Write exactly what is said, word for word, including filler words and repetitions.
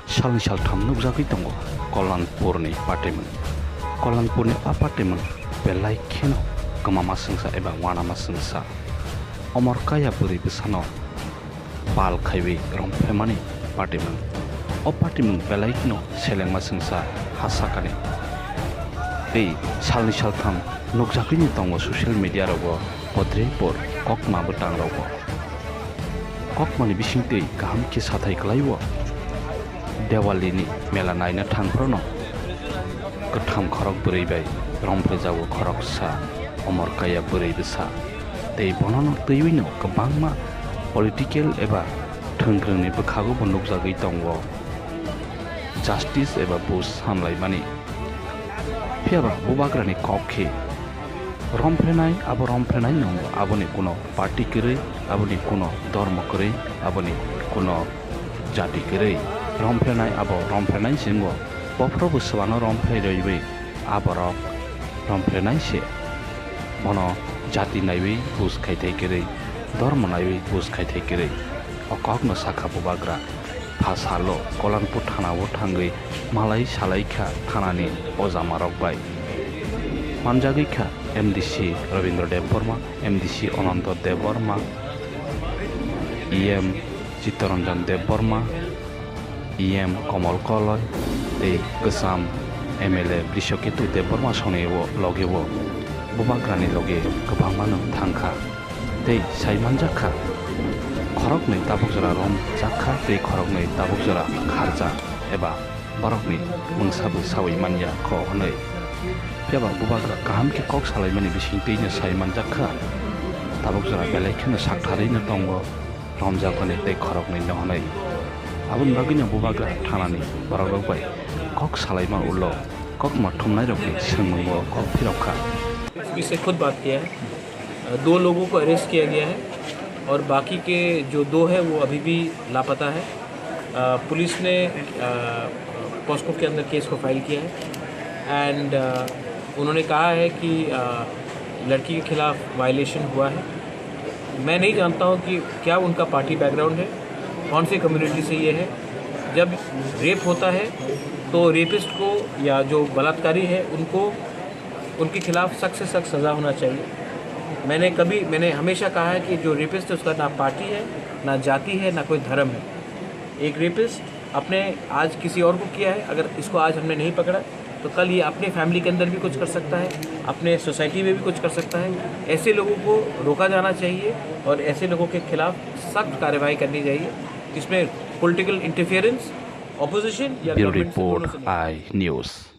Salni saltham nukjagwi tongo Kollanpurni patimwng. Kollanpurni a patimwng belai kheno kwmama swngsa eba uanama swngsa. Omor Kaya bwrwi bwsano bal khaiwi romphemani patimwng. O patimwng belai kheno selengma swngsa ha sakani. Tei salni saltham nukjagwino tongo social media rogo podrepor kokma bwtang rogo. Kokmani bisingtwi kaham khe sathai kwlaiwo. Diwalini mela naina thangphruno kwtham khorok bwrwi bai romphuijago khoroksa Omor Kaya bwrwi bwsa. Tei bonono twiwino kwbangma political eba thwngkwrwngni bwkhago bo nukjagwi tongo. Justice eba buj hamlaimani. Phiyaba bubagrani kok khe romphenai, abo romphenai nongo, aboni kuno party kwrwi, aboni kuno dhormo kwrwi, aboni kuno jati kwrwi. Romphenai abo romphenai se wngo, bophorobo swbano romphe roiwi aborok romphenai se. Bono jati naiwi buj khaithai kwrwi, dhormo naiwi buj khaithai kwrwi. O kokno sakha bubagra. Pha salo Kollanpur thanao thangwi malai salai kha thanani ojamarok bai. Manjagwi kha M D C Rabindra Debbarma, M D C Ananta Debbarma, E M Chittaranjan Debbarma, E M Komal Koloi tei kwcham M L A Brishaketu Debbarma songni o loge o bubagrani loge kwbangma nwng thangkha. Tei sai manjak kha, khoroknwi tabuk jora romjak kha tei khoroknwi tabuk jora kharjak eba borokni mungsa bo saui manya kho hwnwi. Phiyaba bubagra kaham khe kok salaimani bisingtwino sai manjak kha, tabuk jora belai kheno saktharwino tongo romjakmani tei khoroknwino hwnwi. Aboni bagwino bubagra thanani borokrok bai kok salaima ulo kokma thumnairokni swngmungo kok phirok kha. SP से खुद बात किया है। अ, दो लोगों को अरेस्ट किया गया है और बाकी के जो दो है वो अभी भी लापता है। अ, पुलिस ने, अ, पॉस्को के अंदर केस को फाइल किया है एंड, अ, उन्होंने कहा है कि, अ, लड़की के खिलाफ वायलेशन हुआ है। मैं नहीं जानता हूँ कि क्या उनका पार्टी बैकग्राउंड है, कौन सी कम्युनिटी से ये है। जब रेप होता है तो रेपिस्ट को या जो बलात्कारी है उनको उनके खिलाफ सख्त से सख्त सज़ा होना चाहिए। मैंने कभी मैंने हमेशा कहा है कि जो रेपिस्ट है उसका ना पार्टी है, ना जाति है, ना कोई धर्म है। एक रेपिस्ट अपने आज किसी और को किया है, अगर इसको आज हमने नहीं पकड़ा तो कल ये अपने फैमिली के अंदर भी कुछ कर सकता है, अपने सोसाइटी में भी कुछ कर सकता है। ऐसे लोगों को रोका जाना चाहिए और ऐसे लोगों के खिलाफ सख्त कार्रवाई करनी चाहिए जिसमें पॉलिटिकल इंटरफेरेंस, अपोजिशन या Bureau गवर्नमेंट से दोनों Report, से नहीं। I News.